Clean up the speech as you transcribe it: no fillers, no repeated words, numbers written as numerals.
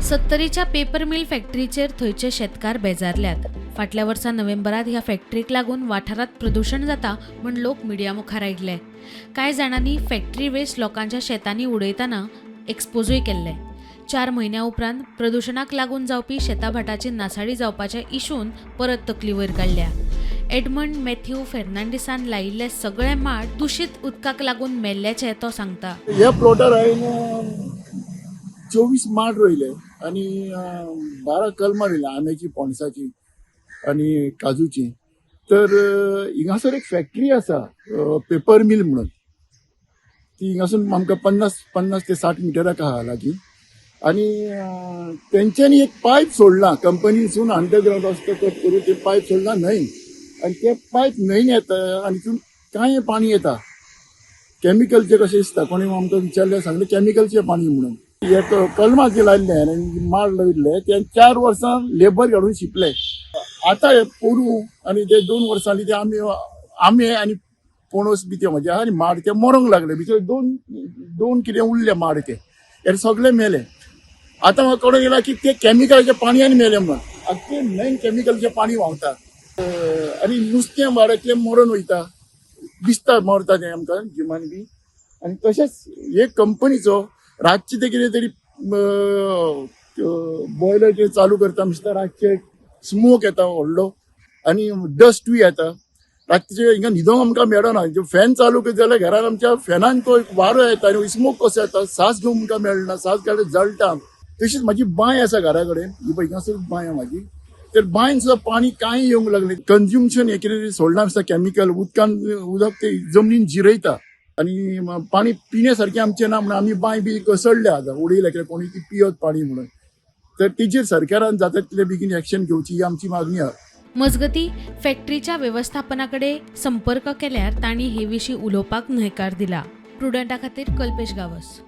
सत्तरीच्या paper मिल फॅक्टरीचेर थंयचे शेतकार बेजारल्यात. फाटल्या वर्सा नोव्हेंबरात ह्या फॅक्टरीक लागून वाठारांत प्रदुशण जाता म्हूण लोक मिडिया मुखार आयिल्ले. कांय जाणांनी फॅक्टरी वेस्ट लोकांच्या शेतांनी उडयतना एक्सपोजूय केल्ले. 4 म्हयन्या उपरांत प्रदुशणाक लागून जावपी शेताभाटाची नासाडी जावपाच्या इशून परत तकली वयर काडल्या. एडमंड मॅथ्यू फेर्नांडीसान लायिल्ले सगळे माड दुशीत उदकाक लागून मेल्ल्याचे तो सांगता. ह्या प्लॉटार हांवें 24 माड रोयले आनी 12 कलमां रोयली, आंब्याची, पणसाची आनी काजूची. तर हिंगासर एक फॅक्टरी आसा, पेपर मिल म्हणून. ती हिंगासून आमकां 50 ते 60 मिटराक आहा लागीं. आनी तेंच्यांनी एक पायप सोडला कंपनीसून, अंडरग्रावंड रस्तो कट करून ते पायप सोडला न्हंय, आनी ते पायप न्हंयन येता आनी तितून कांय पाणी येता केमिकलचें कशें दिसता. कोणी आमकां विचारलें, सांगलें केमिकलचें पाणी म्हणून. एक कलमां जी लायल्ले आनी माड लायिल्ले ते 4 वर्सां लेबर घालून शिंपले. आतां हे पोरूं आनी ते 2 वर्सां ते आमी आंबे आनी पणस बी ते म्हजे आनी माड ते मरोंक लागले. भितर दोन कितें उरले माड, ते हे सगळे मेले. आतां म्हाका कळून येयला की ते केमिकलाचें पाणयान मेले म्हणून. आतां ते न्हंयन केमिकलचें पाणी व्हांवता आनी नुस्तें वाड्यातलें मरोन वयता, दिसता मरता तें आमकां जिमान बी. आनी तशेंच हे कंपनीचो रातचे ते कितें तरी बॉयलर कितें चालू करता दिसता. रातचे स्मोक येता व्हडलो आनी डस्टूय येता. रातचे हिंगा न्हिदोंक आमकां मेळना. फॅन चालू करत जाल्यार घरान आमच्या फॅनान तो एक वारो येता आनी स्मोक कसो येता, सास घेवंक आमकां मेळना, सास घेतल्यार जळटा. तशीच म्हाजी बांय आसा घरा कडेन, ही पळय हिंगासर बांय आहा म्हाजी. तर बांयन सुद्दां पाणी कांय येवंक लागलें. कन्ज्युमशन हे कितें सोडलां आसता केमिकल उदकान, उदक ते जमनीन जिरयता आनी पाणी पिण्या सारकें आमचें ना म्हणून आमी बांय बी कसडल्या आतां, उडयल्या, कित्याक कोणी ती पियत पाणी म्हणून. तर तेजेर सरकारान जाता तितले बेगीन एक्शन घेवची ही आमची मागणी आहा. मजगती, फॅक्टरीच्या वेवस्थापना कडेन संपर्क केल्यार तांणी हे विशीं उलोवपाक न्हयकार दिला. प्रुडंटा खातीर कल्पेश गावस.